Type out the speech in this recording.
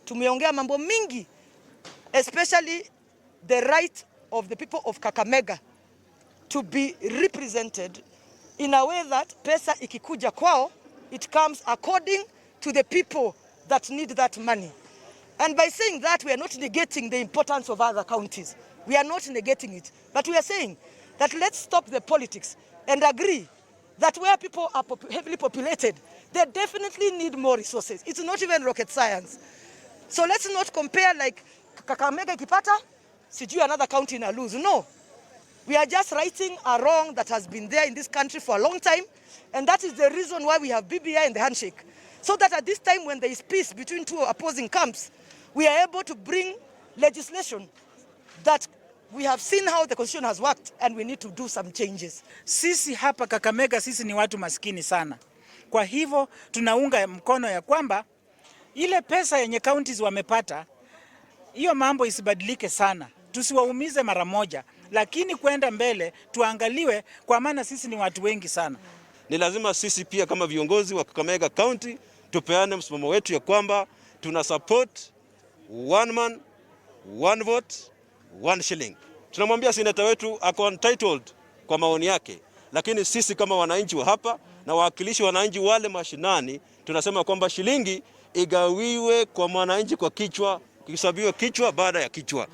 Tumeongea mambo mingi, especially the right of the people of Kakamega to be represented in a way that pesa ikikuja kwao, it comes according to the people that need that money. And by saying that, we are not negating the importance of other counties. We are not negating it. But we are saying that let's stop the politics and agree that where people are heavily populated, they definitely need more resources. It's not even rocket science. So let's not compare like Kakamega ikipata, sijui another county ina lose. No. We are just righting a wrong that has been there in this country for a long time. And that is the reason why we have BBI and the handshake. So that at this time when there is peace between two opposing camps, we are able to bring legislation that we have seen how the constitution has worked and we need to do some changes. Sisi hapa Kakamega, sisi ni watu maskini sana. Kwa hivyo tunaunga mkono ya kwamba ile pesa yenye counties wamepata, hiyo mambo isibadilike sana, tusiwaumize mara moja, lakini kwenda mbele tuangaliwe, kwa maana sisi ni watu wengi sana. Ni lazima sisi pia kama viongozi wa Kakamega County tupeane msimamo wetu ya kwamba tuna support one man, one vote, one shilling. Tunamwambia seneta wetu ako entitled kwa maoni yake, lakini sisi kama wananchi wa hapa na wawakilishi wananchi wale mashinani tunasema kwamba shilingi igawiwe kwa mwananchi kwa kichwa, kihesabiwe kichwa baada ya kichwa.